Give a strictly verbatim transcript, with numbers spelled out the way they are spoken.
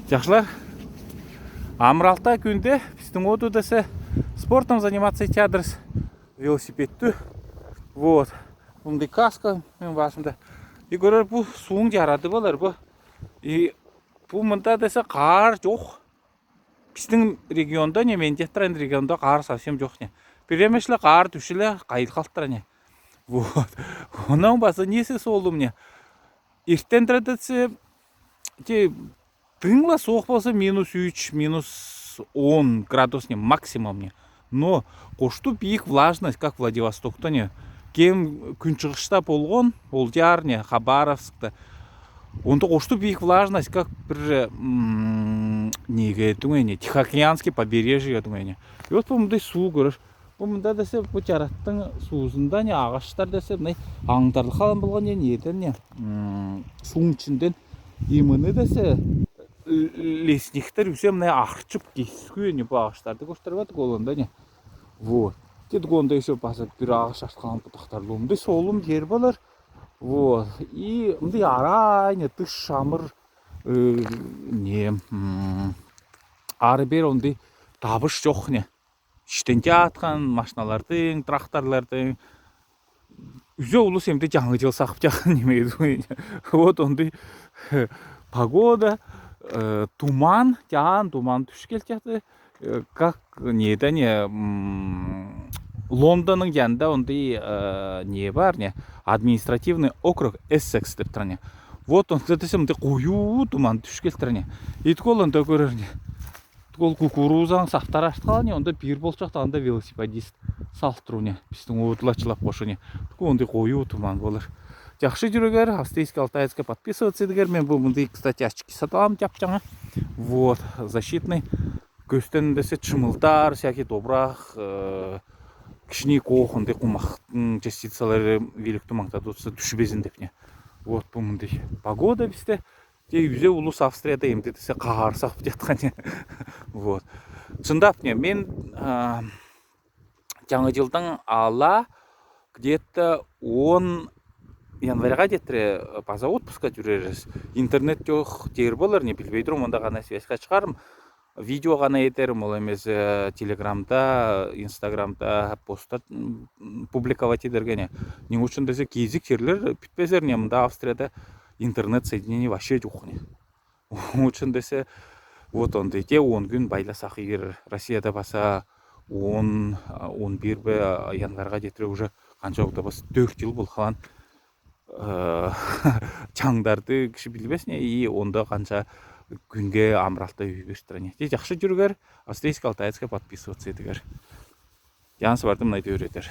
Жакшылар, амыралтаа күүнде бистиң одудаса спортом заниматься итче адрес велосипедтү. Вот. Мындай каска мен башымда. И көрер, бу сууң жарады болар бу. И бу мында десе каар жок. Бистиң регионда, не, мен жаттыран регионда каар совсем жок не. Бир эмешле каар дүшеле, кайыл калтырар не. Вот. Онан база несе соолум не. Иртен традиция, те, тың ла соох болса минус үш, минус он градус не максимум не. Но кошто бийик влажность, как Владивостокта не. Кем күүншыгышта болгон, Олжар не, Хабаровскта. Онда кошто бийик влажность, как бир, м, неге дунга не, Тихоокеанский побережье дунга не. И вот бу мындай суу көрер. Бу мында десе, бу жараттың суузунда не, агаштар десе, мындай аңдарлы халан болган не, неден не, м, сууң ичинден имыны десе, л-, лесниктер үзе мындай арчып кескү не, бу агаштарды көрстерип атты голанда не. Вот. Тет голанда ещё база бир агаш арткан бутактар лумды, соолум жер болар. Вот. И мындай арай не, тыш амыр, э, не, м, ары бер ондай табыш жок не. Иштен жааткан машиналардың, тракторлардың. Үзе улус эмди Жаңы жыл сагып жаган неме эди. Вот ондай погода, э, туман, жаан туман түшкел жагды. Э, как неде не, м, Лондонның жанында ондай, э, не бар не, административный округ Эссекс деп турар не. Вот онда десе мындай коюу туман түшкел турар не. Ит голанда көрер не. Ол кукурузаң саптар арткан не, онда бир болчак, анда велосипедист салып туру не, бистиң одула чылап кошу не. Ондай коюу туман болар. Жакшы жюрегер, Австрийский Алтайская подписываться этигер. Мен бу мындай, кстати, очки сатып алам деп жана. Вот, защитный. Көстен десе чымылдар, всякий добрак, э, кишини коох ондай кумактың частицалары вилик туман тадуса түшпезин деп не. Вот бу мындай погода бисте. Те, үзе улус Австрияда эмди десе каар сагып жаткан. Вот. Чындап не, мен, а, Жаңы жылдан ала где-то он январьга жетире база отпускка жүрербиз. Интернет жок жер болар не, билбей турам, онда гана связьга чыгарым. Видео гана этерим, ол эмес, э, Телеграмда, Инстаграмда постта, м, публиковать этерге не. Эмне учун десе, кезик жерлер битпезер не, мында Австрияда интернет соединение вообще жок не. Эмне учун десе, вот онда те он күн байласак, эгер Россияда баса он, он бир бе, январьга жетире уже канча болду, бас төрт жыл бол халан. Э, чаңдарды киши билбес не, и онда канча күнге амыралтаа үй берип турар не. Те, жакшы жюрегер, Австрийская Алтайская подписываться этигер. Янсы барды мынай дөрү этер.